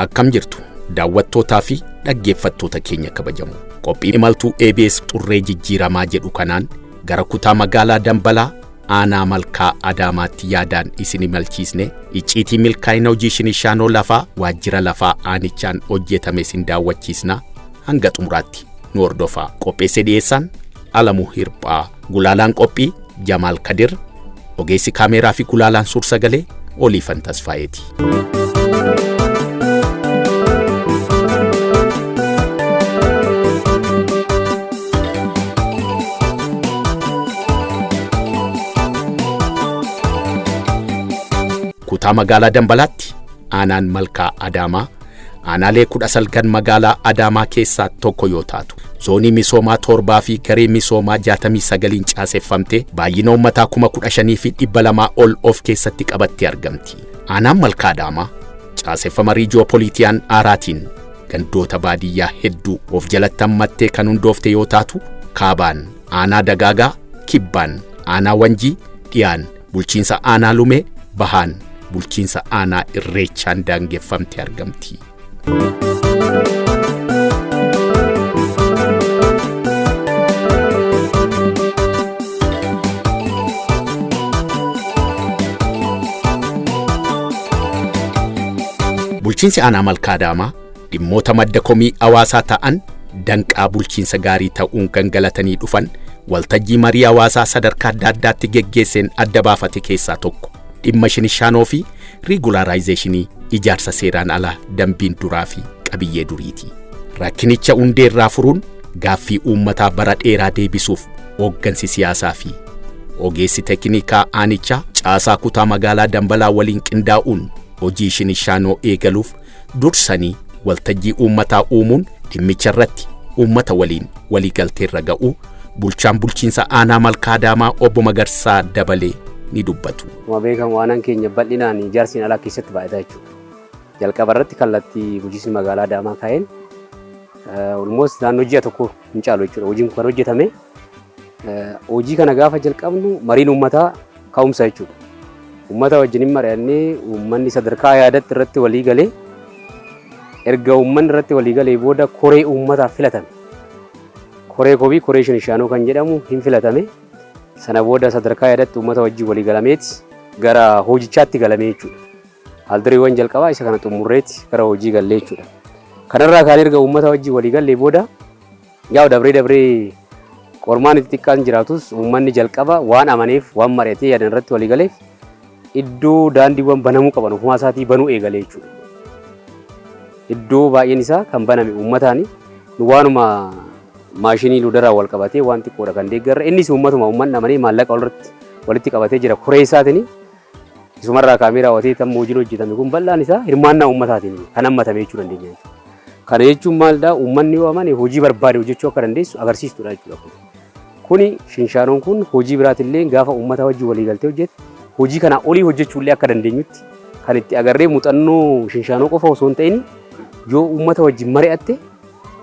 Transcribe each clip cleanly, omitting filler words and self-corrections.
Akkam jirtu daawwattootaa fi dhaggeeffattoota keenya kabajamoo. Qophii imaltuu ABS xurree jijjiiramaa jedhu kanaan gara kutaa magaalaa Dambalaa aanaa Malkaa Adaamaatti yaadaan isin imalchiisne icciitii milkaa'ina hojii shinishaanoo lafaa waajjira lafaa aanichaan hojjetame isin daawwachiisna hanga xumuraatti nu hordofaa. Qopheessee dhiyeessaan Alamuu Hirphaa, gulaalaan qophii Jamaal Kadir, ogeessi kaameeraa fi gulaalaan suur-sagalee Oliifan Tasfaayeeti. Kutaa magaalaa Dambalaatti aanaan Malkaa Adaamaa aanaalee 19 magaalaa Adaamaa keessaa tokko yoo taatu zoonii misoomaa 7 fi garee misoomaa 69n caaseffamte baay'ina uummataa 15,200 ol of keessatti qabattee argamti. Aanaan Malkaa Adaamaa caaseffama riijiyoopoliitiyaan aaraatiin gandoota baadiyyaa hedduu of jalatti hammattee kan hundoofte yoo taatu kaabaan aanaa Dagaagaa, kibbaan aanaa Wanjii, dhiyaan bulchiinsa aanaa Lumee, bahaan bulchiinsa aanaa Irreechaan daangeffamte argamti. Bulchiinsi aanaa Malkaa Adaamaa dhimmoota madda komii hawaasaa ta'an danqaa bulchiinsa gaarii ta'uun gangalatanii dhufan waltajjii marii hawaasaa sadarkaa adda addaatti geggeesseen adda baafate keessaa tokko dhimma shinishaanoo fi riigulaaraayizeeshinii ijaarsa seeraan alaa dambiin duraa fi qabiyyee duriiti. Rakkinicha hundeerraa furuun gaaffii uummataa bara dheeraa deebisuuf hooggansi siyaasaa fi ogeessi teeknikaa aanichaa caasaa kutaa magaalaa Dambalaa waliin qindaa'uun hojii shinishaanoo eegaluuf dursanii waltajjii uummataa uumuun dhimmicha irratti uummata waliin waliigalteerra ga'uu bulchaan bulchiinsa aanaa Malkaa Adaamaa obbo Magarsaa Dabalee ni dubbatu. Akkuma beekamu aanaan keenya bal'inaan ijaarsiin alaa keessatti baay'ata jechuudha. Jalqaba irratti kallattii bulchiinsi magaalaa Adaamaa kaa'een almost naannoo ji'a tokko hin caalu jechuudha. Hojiin kun kan hojjetame. Hojii kana gaafa jalqabnu mariin uummataa ka'umsa jechuudha. Uummata wajjin hin mari'annee uummanni sadarkaa yaadatti irratti walii galee erga uummanni irratti walii galee booda koree uummataaf filatame. Koree kobii koree shinishaanoo kan jedhamu hin filatame. Sana booda sadarkaa yaadatti uummata wajjin walii galameeti gara hojichaatti galamee jechuudha. Haaldureewwan jalqabaa isa kana xumurreeti gara hojii gallee jechuudha. Kanarraa kaan erga uummata wajjin walii gallee booda yaa'u dabree dabree qormaan itti xiqqaan jiraatus uummanni jalqaba waan amaneef waan mari'atee yaadan irratti walii galeef iddoo daandiiwwan banamuu qaban ofumaa isaatii banuu eegalee jechuudha. Iddoo baay'een isaa kan baname uummataani nu waanuma maashinii ludaraa wal qabatee waan xiqqoodha kan deeggarre innis uummatuma uummanni amanee maallaqa walirratti walitti qabatee jira koree isaatiin isumarraa kaamee raawwatee tamma hojiin hojjetame kun bal'aan isaa hirmaannaa uummataatiin kan hammatame jechuu dandeenya jechuudha. Kana jechuun maalidhaa uummanni yoo amane hojii barbaade hojjechuu akka dandeessu agarsiistuudha jechuudha kun. Kuni shinshaanoon kun hojii biraatillee gaafa uummata wajjin walii galtee hojjete hojii kanaa olii hojjechuullee akka dandeenyutti kan itti agarree muuxannoo shinshaanoo qofa osoo hin ta'in yoo uummata wajjin mari'atte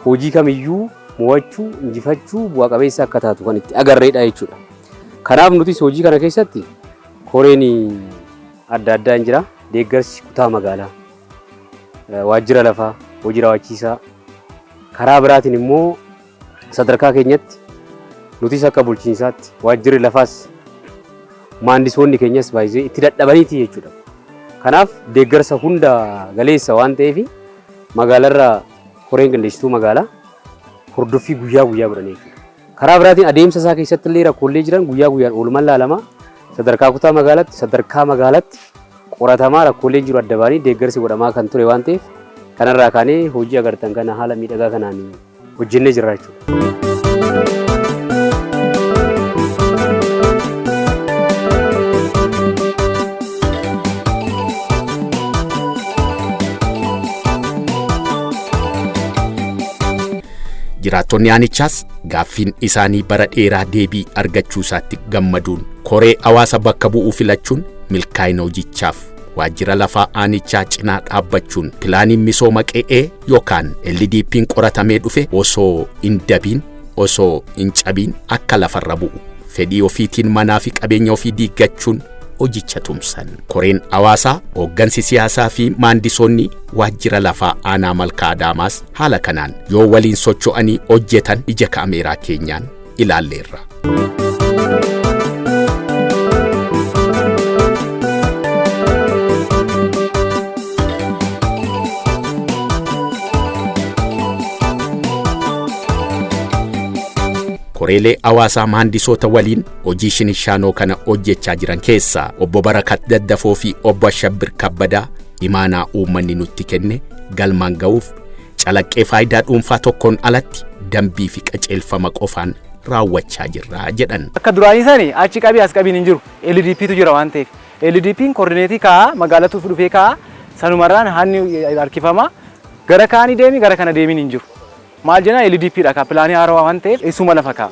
hojii kamiyyuu mo'achuu, injifachuu bu'a qabeessa akka taatu kan itti agarreedha jechuudha. Kanaaf nutis hojii kana keessatti koreen adda addaa hin jira. Deeggarsi kutaa magaalaa, waajjira lafaa, hojii raawwachiisaa karaa biraatiin immoo sadarkaa keenyatti nutis akka bulchiinsaatti waajjirri lafaas maandisoonni keenyas baay'ee itti dadhabaniiti jechuudha. Kanaaf deeggarsa hunda galeessa waan ta'eef magaalarraa koreen qindeessituu magaalaa hordoffii guyyaa guyyaa godhanii jechuudha. Karaa biraatiin adeemsa isaa keessatti illee rakkoolee jiran guyyaa guyyaan oolmaan laalamaa sadarkaa kutaa magaalaatti sadarkaa magaalaatti qoratamaa rakkoolee jiru adda baanii deeggarsi godhamaa kan ture waan ta'eef kanarraa kaanee hojii agartan kana haala miidhagaa kanaan hojjennee jirra jechuudha. Jiraattonni aanichaas gaaffiin isaanii bara dheeraa deebii argachuu isaatti gammaduun koree hawaasa bakka bu'uu filachuun milkaa'ina hojichaaf waajjira lafaa aanichaa cinaa dhaabbachuun pilaaniin misooma qe'ee yookaan LDP'n qoratamee dhufe osoo hin dabiin osoo hin cabiin akka lafarra bu'u fedhii ofiitiin manaa fi qabeenya ofii diiggachuun hojicha tumsan. Koreen hawaasaa, hooggansi siyaasaa fi maandisoonni waajjira lafaa aanaa Malkaa Adaamaas haala kanaan yoo waliin socho'anii hojjetan ija kaameeraa keenyaan ilaalleerra. Koreelee hawaasaa maandisoota waliin hojii shinishaanoo kana hojjechaa jiran keessaa obbo Barakat Daddafoo fi obbo Ashabbir Kabbadaa imaanaa uummanni nutti kenne galmaan ga'uuf calaqqee faayidaa dhuunfaa tokkoon alatti dambii fi qajeelfama qofaan raawwachaa jirra jedhan. Akka duraanii sani achi qabii as qabiin hin jiru. LDPtu jira waan ta'eef. LDP'n koordineetii kaa'aa magaalatu dhufee kaa'aa sanumarraan hanni harkifama. Gara kaanii deemi gara kana deemiin hin jiru. Maal jenna LDP dha ka pilaanii haarawaa waan ta'eef isuma lafa kaa'a.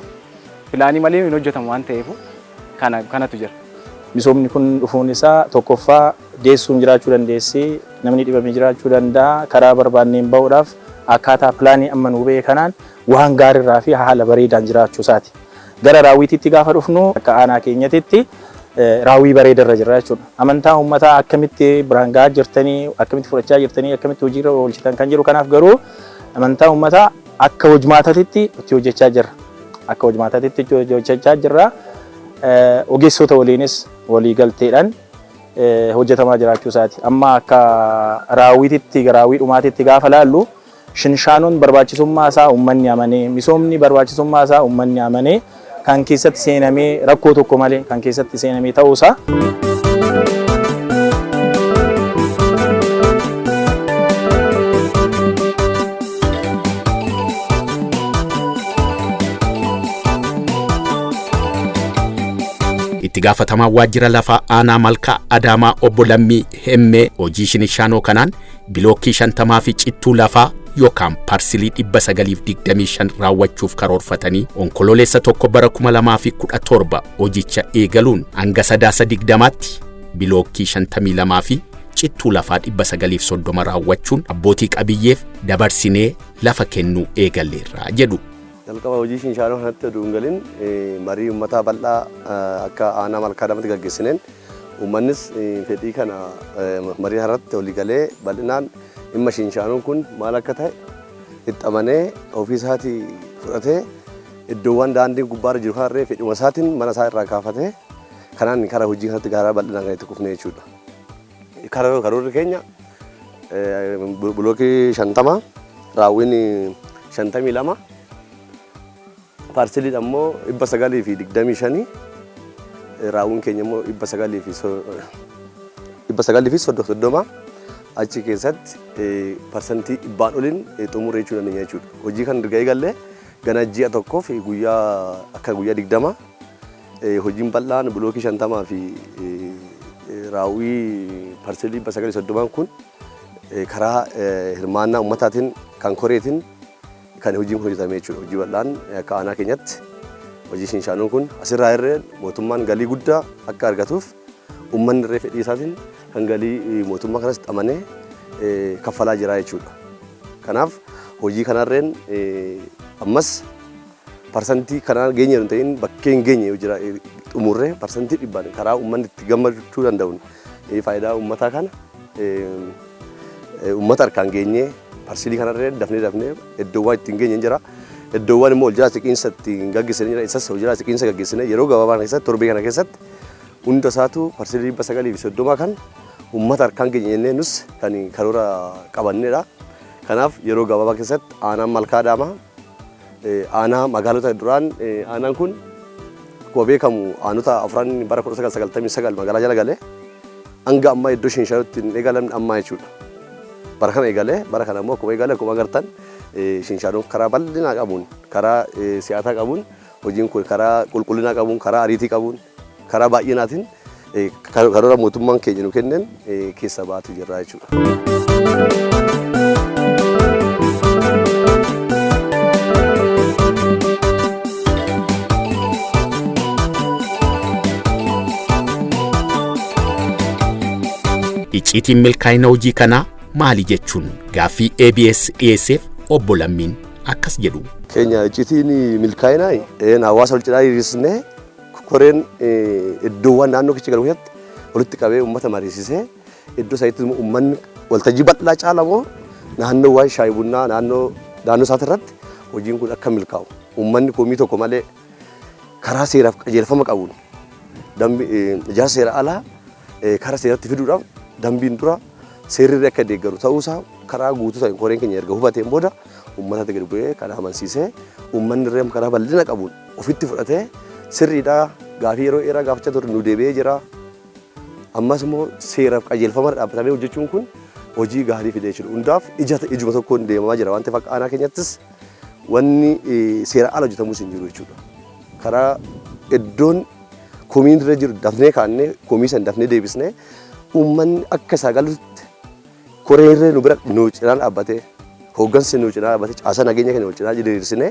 Pilaanii malee hin hojjetamu waan ta'eef kanatu jira. Misoomni kun dhufuun isaa tokkoffaa deessuun jiraachuu dandeessi, namni dhibamee jiraachuu danda'a, karaa barbaanneen bahuudhaaf akkaataa pilaanii amma nuu ba'e kanaan waan gaariirraa fi haala bareedaan jiraachuu isaati. Gara raawwitiitti gaafa dhufnu akka aanaa keenyatitti raawwii bareedarra jirra jechuudha. Amantaa uummataa akkamitti biraan gahaa jirtanii, akkamitti fudhachaa jirtanii, akkamitti hojiirra oolchitan kan jiru kanaaf garuu amantaa uummataa akka hojmaatatitti itti hojjechaa jirra. Akka hojmaatatitti itti hojjechaa jirra. Ogeessota waliinis walii galteedhaan hojjetamaa jiraachuu isaati. Amma akka raawwititti raawwii dhumaatitti gaafa laallu shinshaanoon barbaachisummaa isaa uummanni amanee, misoomni barbaachisummaa isaa uummanni amanee kan keessatti seenamee rakkoo tokko malee kan keessatti seenamee ta'uusaa. Itti gaafatamaa waajjira lafaa aanaa Malkaa Adaamaa obbo Lammii Hemmee hojii shinishaanoo kanaan bilookii 50 fi cittuu lafaa yookaan parsilii 925 raawwachuuf karoorfatanii onkololeessa 1 bara 2017 hojicha eegaluun hanga sadaasa 20tti bilookii 52 fi cittuu lafaa 930 raawwachuun abbootii qabiyyeef dabarsinee lafa kennuu eegalleerra jedhu. Jalqaba hojii shinshaanoo kanatti oduu hin galin marii uummataa bal'aa akka aanaa Malkaa Adaamaatti gaggeessineen uummannis fedhii kana marii irratti walii galee bal'inaan dhimma shinshaanoon kun maal akka ta'e itti amanee ofii isaatii fudhatee iddoowwan daandiin gubbaarra jiru kanarree fedhuma isaatiin mana isaa irraa kaafatee kanaan karaa hojii kanatti gara bal'inaan kan itti kufne jechuudha. Karoorri keenya bilookii 50 raawwiin 52 parsiliin ammoo 925 raawwiin keenya immoo 930 achi keessatti parsantii 100 oliin xumurre jechuu dandeenya jechuudha. Hojii kan erga eegallee gana ji'a tokkoof guyyaa akka guyyaa 20 hojiin bal'aan bilookii 50 fi raawwii parsilii 930 kun karaa hirmaannaa uummataatiin kan koreetiin kan hojiin kun hojjetame jechuudha. Hojii bal'aan akka aanaa keenyatti hojii shinshaanoon kun asirraa irree mootummaan galii guddaa akka argatuuf uummanni irree fedhii isaatiin kan galii mootummaa kanas amanee kaffalaa jira jechuudha. Kanaaf hojii kanarreen ammas parsantii kanaan geenye hin ta'in bakkee hin geenye jira xumurree parsantii 100 karaa uummanni itti gammachuu danda'uun faayidaa uummataa kana uummata harkaan geenyee parsilii kanarree dafnee dafnee iddoowwan ittiin geenye jira. Iddoowwan immoo hojii siqiinsa ittiin gaggeessanii jira. Isas hojii siqiinsa gaggeessine yeroo gabaabaa keessatti torbee kana keessatti hunda isaatu parsilii 930 kan uummata harkaan geenye jennee nus kan karoora qabannedha. Kanaaf yeroo gabaabaa keessatti aanaan Malkaa Adaamaa aanaa magaalota duraan aanaan kun akkuma beekamu aanota afran bara 1999 magaalaa jala galee hanga ammaa iddoo shinshaanootti hin eegalamne ammaa jechuudha. Bara kana eegalee bara kana immoo akkuma eegale akkuma agartan shinshaanoon karaa bal'inaa qabuun karaa si'ataa qabuun hojiin kun karaa qulqullinaa qabuun karaa ariitii qabuun karaa baay'inaatiin karoora mootummaan keenya nu kenneen keessa baatu jirra jechuudha. Icciitiin milkaa'ina hojii kanaa maali jechuun gaaffii ABS dhiyeesseef obbo Lammiin akkas jedhu. Keenya icciitiin milkaa'inaa hawaasa wal cinaa hiriirsnee koreen iddoowwan naannoo keessa galu keessatti walitti qabee uummata mariisisee iddoo isaatti immoo uummanni waltajjii bal'aa caalamoo naannoo waan shaayii bunnaa naannoo naannoo isaati irratti hojiin kun akka milkaa'u uummanni komii tokko malee karaa seeraaf qajeelfama qabuun dambi ijaarsa seera alaa karaa seeratti fiduudhaaf dambiin dura seerri akka deeggaru ta'uusaa karaa guutuu ta'een koreen keenya erga hubateen booda uummatatti gadi bu'ee kan amansiisee uummanni irree karaa bal'ina qabuun ofitti fudhatee sirriidhaa gaafii yeroo dheeraa gaafachaa ture nu deebi'ee jira. Ammas immoo seeraaf qajeelfama dhaabbatamee hojjechuun kun hojii gaarii fidee jiru. Hundaaf ija ijuma tokkoon deemamaa jira waan ta'eef akka aanaa keenyattis wanni seera ala hojjetamus hin jiru jechuudha. Karaa iddoon komiin irra jiru dafnee kaannee komii san dafnee deebisnee uummanni akka isaa galutti koree irree nu bira nu cinaa dhaabbatee hooggansi nu cinaa dhaabbatee caasaa nageenya keenya wal cinaa diriirsinee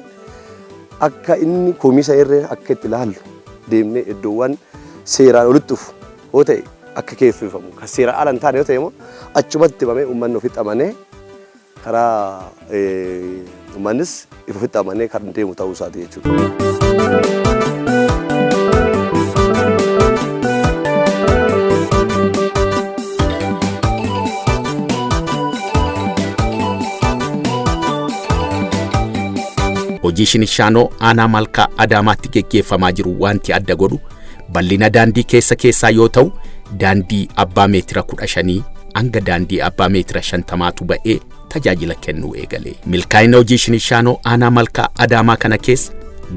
akka inni komii san irree akka itti ilaallu deemnee iddoowwan seeraan olitti dhufu yoo ta'e akka keeffifamu kan seera ala hin taane yoo ta'e immoo achumatti himamee uummanni ofitti amanee karaa uummannis ofitti amanee kan deemu ta'uu isaati jechuudha. Hojii Shinishaanoo aanaa Malkaa Adaamaatti geggeeffamaa jiru wanti adda godhu bal'ina daandii keessa keessaa yoo ta'u daandii abbaa meetira 15 hanga daandii abbaa meetira 50tu ba'ee tajaajila kennuu eegale. Milkaa'ina hojii Shinishaanoo aanaa Malkaa Adaamaa kana keessa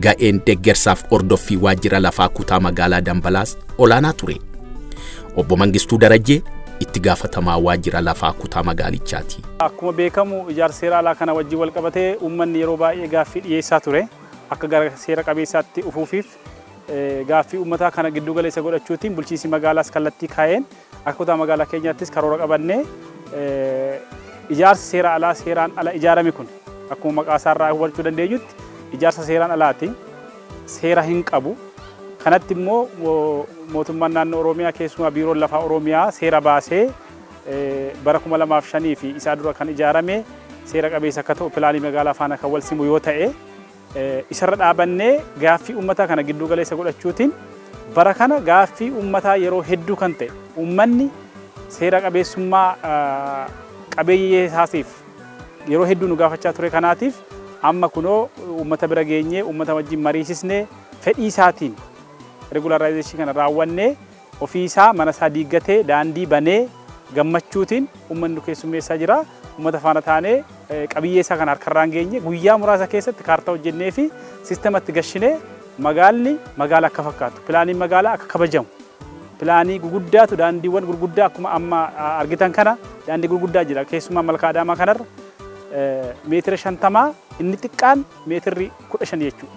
ga'een deeggarsaaf hordoffii waajjira lafaa kutaa magaalaa Dambalaas olaanaa ture. Obbo Mangistuu Darajjee itti gaafatamaa waajjira lafaa kutaa magaalichaati. Akkuma beekamu ijaarsa seera alaa kana wajjin wal qabatee uummanni yeroo baay'ee gaaffii dhiyeessaa ture. Akka gara seera qabeessaatti dhufuufiif gaaffii uummataa kana giddu galeessa godhachuutiin bulchiinsi magaalaas kallattii kaa'een akka kutaa magaalaa keenyaattis karoora qabannee ijaarsi seera alaa seeraan ala ijaarame kun akkuma maqaa isaarraa hubachuu dandeenyutti ijaarsa seeraan alaati. Seera hin qabu. Kanatti immoo mootummaan naannoo Oromiyaa keessumaa biiroon lafaa Oromiyaa seera baasee bara 2005 fi isaa dura kan ijaarame seera qabeessa akka ta'u pilaanii magaalaa faana kan wal simu yoo ta'e isarra dhaabannee gaaffii uummataa kana giddu galeessa godhachuutiin bara kana gaaffii uummataa yeroo hedduu kan ta'e uummanni seera qabeessummaa qabeeyyee isaatiif yeroo hedduu nu gaafachaa ture kanaatiif amma kunoo uummata bira geenyee uummata wajjin mariisisnee fedhii isaatiin regularization kana raawwannee ofii isaa mana isaa diiggatee daandii banee gammachuutiin uummanni nu keessummeessaa jira. Uummata faana taanee qabiyyee isaa kana harkarraan geenye guyyaa muraasa keessatti kaartaa hojjennee fi siistematti gashinee magaalli magaala akka fakkaatu pilaaniin magaalaa akka kabajamu pilaanii guguddaatu daandiiwwan gurguddaa akkuma amma argitan kana daandii gurguddaa jira keessumaa Malkaa Adaamaa kanarra meetira 50 inni xiqqaan meetirri 15 jechuudha.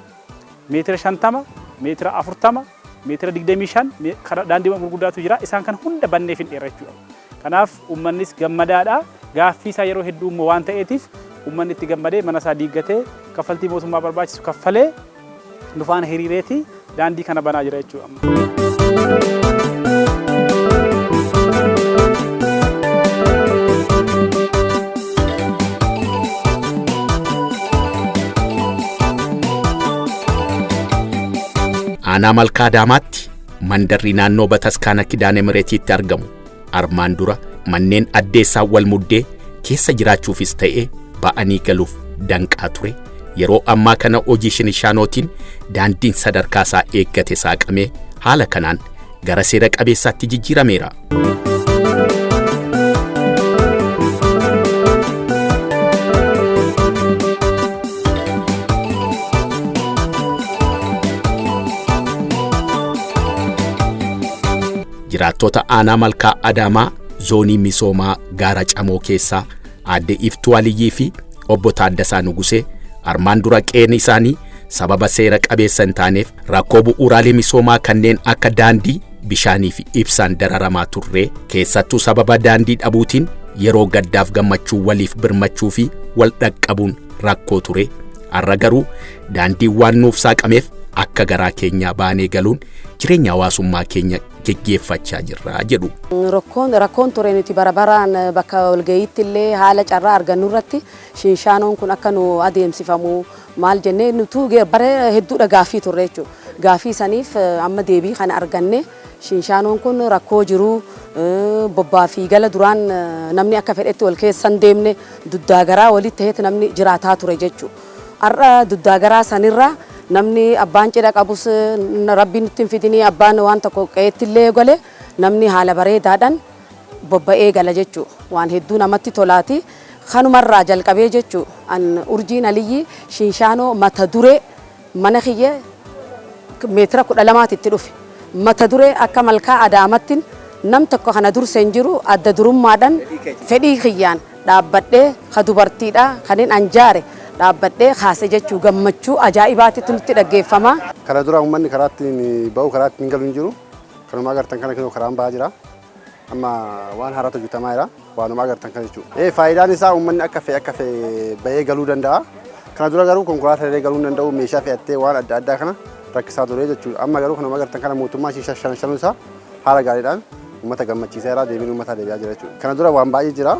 Meetira 50, meetira 40, meetira 25 daandiiwwan gurguddaatu jira isaan kan hunda banneef hin dheera jechuudha. Kanaaf uummannis gammadaadha. Gaaffii isaa yeroo hedduu immoo waan ta'eetiif uummanni itti gammadee mana isaa diiggatee kaffaltii mootummaa barbaachisu kaffalee nu faana hiriireeti daandii kana banaa jira jechuudha. Aanaa Malkaa Adaamaatti mandarri naannoo Bataskaana Kidaane Mireetiitti argamu armaan dura manneen addeessaa wal muddee keessa jiraachuufis ta'ee ba'anii galuuf danqaa ture. Yeroo ammaa kana hojii Shinishaanootiin daandiin sadarkaa isaa eeggate saaqamee haala kanaan gara seera qabeessaatti jijjiirameera. Jiraattota aanaa Malkaa Adaamaa zoonii misoomaa Gaara Camoo keessaa aadde Iftuu Aliyyii fi obbo Taaddasaa Nugusee armaan dura qe'een isaanii sababa seera qabeessa hin taaneef rakkoo bu'uuraalee misoomaa kanneen akka daandii, bishaanii fi ibsaan dararamaa turre keessattuu sababa daandii dhabuutiin yeroo gaddaaf gammachuu waliif birmachuu fi wal dhaqqabuun rakkoo ture. Har'a garuu daandiin waan nuuf saaqameef akka garaa keenyaa baanee galuun jireenya hawaasummaa keenya geggeeffachaa jirra jedhu. Rakkoon ture nuti bara baraan bakka walga'iitti illee haala carraa argannu irratti shinshaanoon kun akka nu adeemsifamu maal jennee nutu bara hedduudha gaaffii turre jechuudha. Gaafii saniif amma deebii kana arganne. Shinshaanoon kun rakkoo jiru bobbaa fi gala duraan namni akka fedhetti wal keessa hin deemne, duddaa garaa walitti ta'eeti namni jiraataa ture jechuudha. Har'a duddaa garaa sanirra namni abbaan cidha qabus, rabbiin nutti hin fidinii, abbaan waan tokko qe'eetti illee gale, namni haala bareedaadhaan bobba'ee gala jechuudha. Waan hedduu namatti tolaati. Kanumarraa jalqabee jechuudha. An Urjiin Aliyyi Shinshaanoo mata duree mana kiyya meetira 12 itti dhufe. Mata duree akka Malkaa Adaamattiin nam tokko kana dursa hin jiru, adda durummaadhaan fedhii kiyyaan dhaabbadhee, ka dubartiidha kanin anjaare dhaabbadhee kaase jechuu, gammachuu ajaa'ibaatitti nutti dhaggeeffama. Kana dura uummanni karaa ittiin bahu, karaa ittiin galu hin jiru. Kanuma agartan kana kinoo karaan bahaa jira. Amma waan haaraatu hojjetamaa jira. Waanuma agartan kana jechuudha. Faayidaan isaa uummanni akka fe'e bahee galuu danda'a. Kana dura garuu konkolaataa illee galuu hin danda'u, meeshaa fe'attee waan adda addaa kana rakkisaa ture jechuudha. Amma garuu kanuma agartan kana mootummaa ishee shan shanuu isaa haala gaariidhaan uummata gammachiiseera, deebiin uummataa deebi'aa jira jechuudha. Kana dura waan baay'ee jira.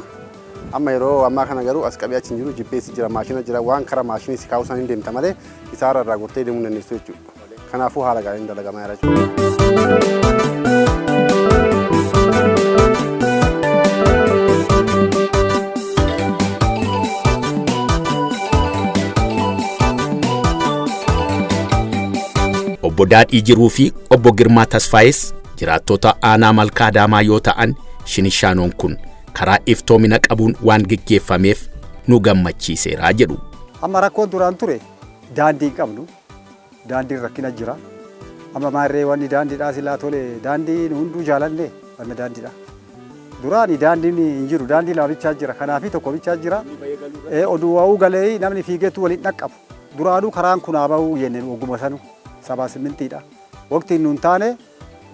Amma yeroo ammaa kana garuu as qabee achi hin jiru, jibbeessi jira, maashina jira, waan karaa maashinii si kaa'uu isaan hin deemta malee isaarra irraa gortee deemuu hin dandeessu jechuudha. Kanaafuu haala gaariin dalagamaa jira jechuudha. Obbo Daadhii Jiruu fi Obbo Girmaa Tasfaayes jiraattota aanaa Malkaa Adaamaa yoo ta'an, shinishaanoon kun karaa iftoomina qabuun waan geggeeffameef nu gammachiiseera jedhu. Amma rakkoon duraan ture daandii hin qabnu. Daandiin rakkina jira. Amma maarree wanni daandiidhaa silaa tole, daandiin hunduu jaalanne wanna daandiidha. Duraani daandiin hin jiru, daandii lama bichaa jira, kanaafi tokko bichaa jira. Oduu waa'uu galee namni fiigeetu waliin dhaqqabu. Duraanuu karaan kun haa bahuu jenne ogguma sanu sabaa simmintiidha. Waqtiin nuun taane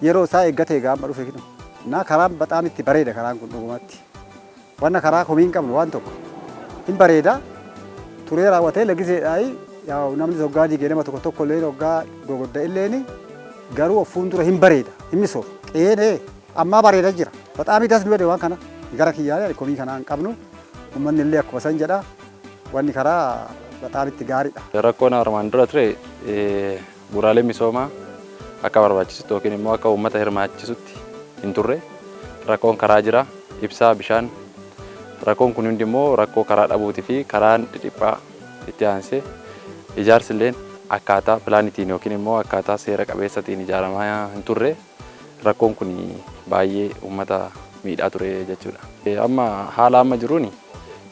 yeroo isaa eeggate egaa amma dhufe kinu. Na karaan baxaam itti bareeda karaan kun dhugumatti. Wanna karaa komii hin qabnu waan tokko. Hin bareeda. Turee raawwatee lagiseedhaayi, yaa namni hoggaa diigee nama tokko tokko illee hoggaa gogodda illeen, garuu of fuuldura hin bareeda, hin misooma. Qe'een ammaa bareeda jira. Baxaamii das nu jedhe waan kana gara kiyyaalee komii kanaa hin qabnu. Uummanni illee akkuma san jedha, wanni karaa baxaamitti gaariidha. Rakkoon armaan dura ture bu'uuraalee misoomaa akka barbaachisutti yookiin immoo akka uummata hirmaachisutti hin turre. Rakkoon karaa jira, ibsaa, bishaan. Rakkoon kun hundi immoo rakkoo karaa dhabuutii fi karaan dhidhiphaa, itti aansee ijaarsi illee akkaataa pilaanitiin yookiin immoo akkaataa seera qabeessatiin ijaaramaa hin turre. Rakkoon kun baay'ee uummata miidhaa ture jechuudha. Amma haala amma jiruun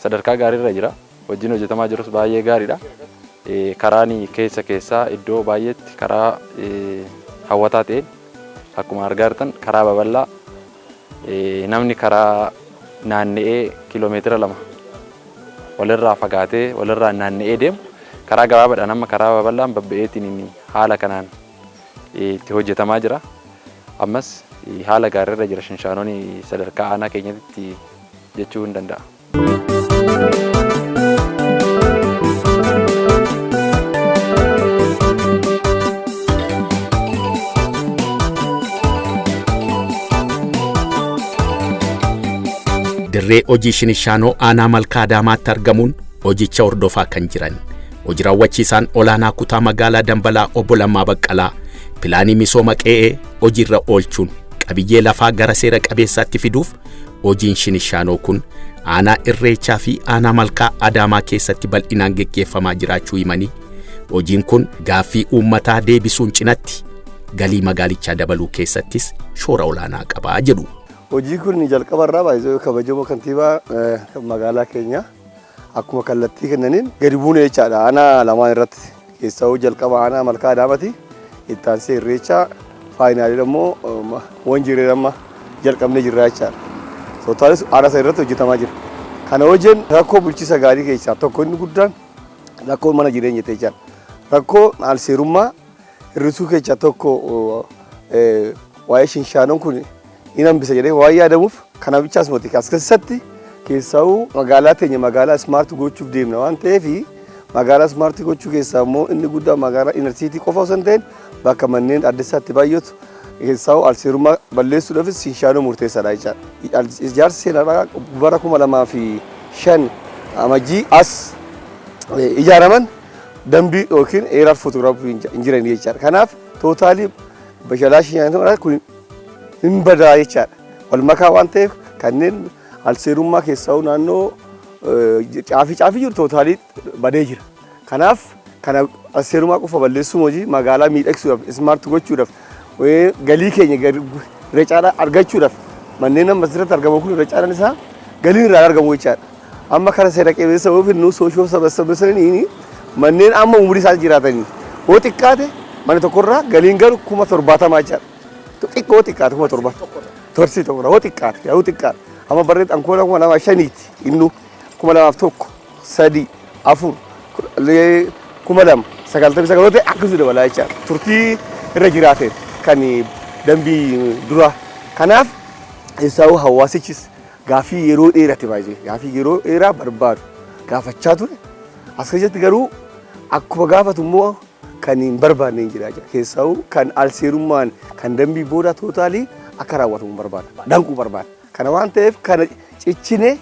sadarkaa gaariirra jira. Hojiin hojjetamaa jirus baay'ee gaariidha. Karaan keessa keessaa iddoo baay'eetti karaa hawwataa ta'een, akkuma argaa jirtan, karaa babal'aa namni karaa naanna'ee kiiloomeetira 2 walirraa fagaatee walirraa naanna'ee deemu, karaa gabaabaadhaan amma karaa babal'aan babba'eetiin haala kanaan itti hojjetamaa jira. Ammas haala gaariirra jira shinshaanoon sadarkaa aanaa keenyatti jechuu hin danda'a. Dirree hojii Shinishaanoo aanaa Malkaa Adaamaatti argamuun hojicha hordofaa kan jiran hojii raawwachiisaan olaanaa kutaa magaalaa Dambalaa Obbo Lammaa Baqqalaa, pilaanii misooma qe'ee hojiirra oolchuun qabiyyee lafaa gara seera qabeessaatti fiduuf hojiin Shinishaanoo kun aanaa Irreechaa fi aanaa Malkaa Adaamaa keessatti bal'inaan geggeeffamaa jiraachuu himanii, hojiin kun gaaffii uummataa deebisuun cinatti galii magaalichaa dabaluu keessattis shoora olaanaa qabaa jedhu. Hojii kun jalqaba irraa baay'ee kabajamoo kantiibaa magaalaa keenya akkuma kallattii kennaniin gadi buune jechaadha. Aanaa lamaan irratti keessaa jalqaba aanaa Malkaa Adaamaati. Itti aansee Irreechaa, finally immoo Wanjiree amma jalqabnee jirra jechaadha. Totally aanaa sana irratti hojjetamaa jira. Kana hojiin rakkoo bulchiinsa gaarii keessaa tokko inni guddaan rakkoo mana jireenya jechaadha. Rakkoo alseerummaa hir'isuu keessaa tokko waa'ee shinshaanoon kun hin hambisa jedhee waan yaadamuuf, kana bichaas miti, as keessatti keessaa'uu magaalaa teenya magaalaa smart gochuuf deemna waan ta'eef, magaalaa smart gochuu keessaa immoo inni guddaan magaalaa inner city qofa osoo hin ta'in bakka manneen adda isaatti baay'atu keessaa'uu alseerummaa balleessuudhaafis shinshaanoo murteessaadha jechaadha. Ijaarsi seeraa bara 2005 Amajjii as ijaaraman dambii yookiin aerial photography hin jiran jechaadha. Kanaaf Totally bashalaa shinyaan kun hin badaa jechaadha. Wal makaa waan ta'eef kanneen alseerummaa keessaa naannoo caafii jiru totally badee jira. Kanaaf kana alseerummaa qofa balleessuun hojii magaalaa miidhagsuudhaaf, smart gochuudhaaf, galii keenya irra caalaa argachuudhaaf manneen amma asirratti argamu kun irra caalaan isaa galiin irraa argamu jechaadha. Amma kana seera qabeessa yoo fidnu sooshof sabasabasanii manneen amma umurii isaa jiraatanii hoo xiqqaate mana tokkorraa galiin galu 70,000 jechaadha. Xiqqoo xiqqaate 70,000. Torsii tokkorraa hoo xiqqaate yoo xiqqaate amma barree ankoolaa 2005 innu 2001 3 4 2000 99 ta'e akkasuma dabalaa jechaadha. Turtii irra jiraate kan dambii dura. Kanaaf isaa'u hawaasichis gaafii yeroo dheeraati baay'ee gaafii yeroo dheeraa barbaadu gaafachaa ture. As keessatti garuu akkuma gaafatu immoo kan hin barbaanne hin jira jechuudha. Keessaa'u kan alseerummaan kan dambii booda totally akka raawwatamu barbaada. Danquu barbaada. Kana waan ta'eef kana ciccinee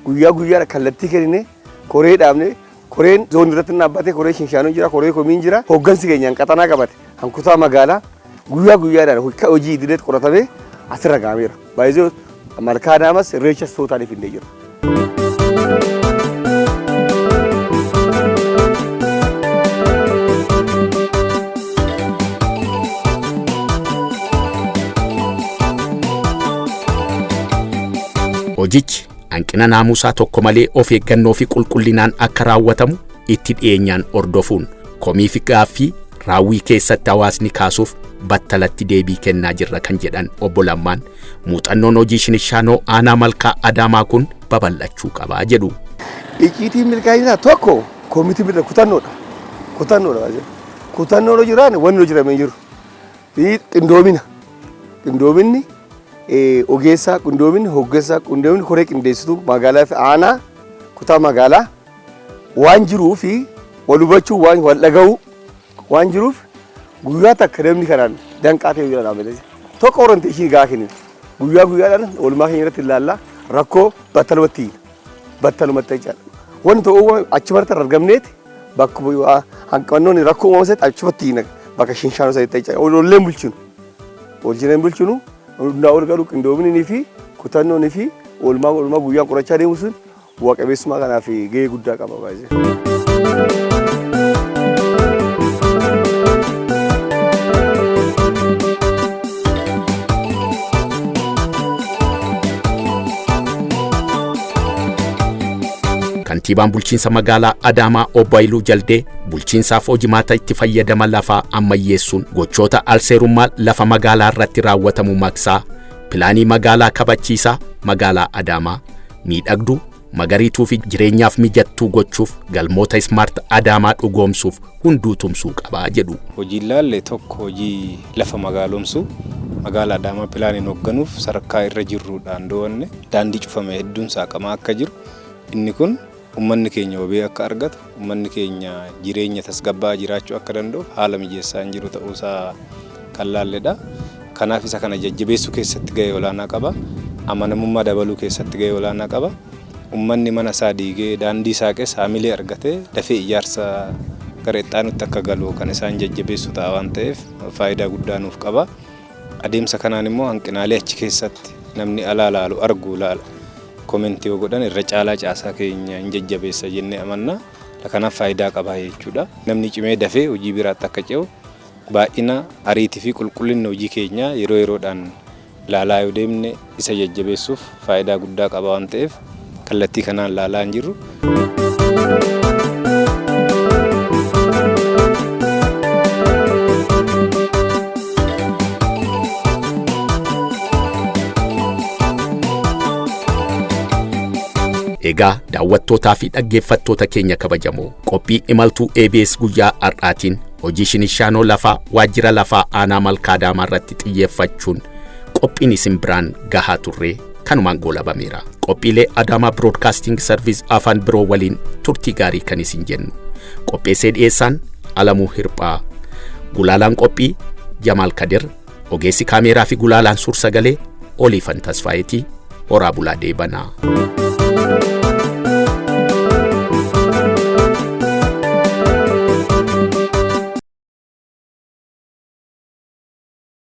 guyyaa guyyaadha kallattii kennine koree dhaabne koreen zoonii irratti dhaabbate koree shinshaanoo jira koree komiin jira hooggansi keenyaan qaxanaa qabate hankutaa magaalaa guyyaa guyyaadhaan hojii idileetti qoratamee asirra ga'ameera. Baay'ee Malkaa Adaamas Irreechas totally fidnee jiru. Hojichi hanqina naamusaa tokko malee of eeggannoo fi qulqullinaan akka raawwatamu itti dhiyeenyaan hordofuun komii fi gaaffii raawwii keessatti hawaasni kaasuuf battalatti deebii kennaa jirra kan jedhan obbo Lammaan muuxannoon hojii shinishaanoo aanaa Malkaa Adaamaa kun babal'achuu qabaa jedhu. Icciitiin milkaa'inaa tokko koomitii bira kutannoodha. Kutannoodha. Kutannoon jiraan wanni hojjetame hin jiru. Qindoomina. Qindoominni ogeessaa, qindoominni hoggansaa, qindoominni koree qindeessituu magaalaa fi aanaa kutaa magaalaa waan jiruu fi wal hubachuu waan wal dhaga'uu waan jiruuf guyyaa takka namni kanaan danqaa ta'e jira dhaabbatee tokko orientation gaa kennin guyyaa guyyaadhaan oolmaa keenya irratti ilaallaa rakkoo battalumatti hiina battalumatti jechaadha. Wanti tokko achumatti argamneeti bakka hanqannoon rakkoo uumame isaatti achumatti hiina bakka shinshaanoo isaatti jechaadha. Ololleen bulchinu olchineen bulchinu hundaa ol garuu qindoominii fi kutannoonii fi oolmaa guyyaa qorachaa deemu sun bu'a qabeessummaa kanaaf gahee guddaa qaba baay'ee. Kantiibaan bulchiinsa magaalaa Adaamaa Obbo Hayiluu Jaldee bulchiinsaaf hojimaata itti fayyadama lafaa ammayyeessuun gochoota alseerummaa lafa magaalaa irratti raawwatamu maqsaa pilaanii magaalaa kabachiisaa magaalaa Adaamaa miidhagduu magariituu fi jireenyaaf mijattuu gochuuf galmoota Smart Adaamaa dhugoomsuuf hunduu tumsuu qabaa jedhu. Hojiin laalle tokko hojii lafa magaalomsuu magaalaa Adaamaa pilaaniin hoogganuuf sadarkaa irra jirruudhaan do'anne daandii cufame hedduun saaqamaa akka jiru inni kun ummanni keenya wabii akka argatu ummanni keenya jireenya tasgabbaa'aa jiraachuu akka danda'u haala mijeessaa hin jiru ta'uusaa kan laalledha. Kanaaf isa kana jajjabeessuu keessatti gahee olaanaa qaba. Amanamummaa dabaluu keessatti gahee olaanaa qaba. Ummanni mana isaa diigee daandii saaqes haamilee argatee dafee ijaarsa gara itti akka galu kan isaan jajjabeessu ta'a waan ta'eef faayidaa guddaa nuuf qaba. Adeemsa kanaan immoo hanqinaalee achi keessatti namni alaa laalu argu laala. Komentii yoo godhan irra caalaa caasaa keenya hin jajjabeessa jennee amanna. Kanaaf faayidaa qaba jechuudha. Namni cimee dafee hojii biraatti akka ce'u baay'ina ariitii fi qulqullina hojii keenyaa yeroo yeroodhaan laalaa yoo deemne isa jajjabeessuuf faayidaa guddaa qaba waan ta'eef kallattii kanaan laalaa hin jirru. Egaa daawwattootaa fi dhaggeeffattoota keenya kabajamoo qophii imaltuu ABS guyyaa har'aatiin hojii shinishaanoo lafaa waajjira lafaa aanaa Malkaa Adaamaa irratti xiyyeeffachuun qophiin isin biraan gahaa turre kanumaan goolabameera. Qophiilee Adaamaa Broadcasting Service afaan biroo waliin turtii gaarii kan isin jennu. Qopheessee dhiyeessaan Alamuu Hirphaa, Gulaalaan qophii Jamaal Kadir, ogeessi kaameeraa fi gulaalaan suur-sagalee Oliifan Tasfaayetii, horaa bulaa deebanaa.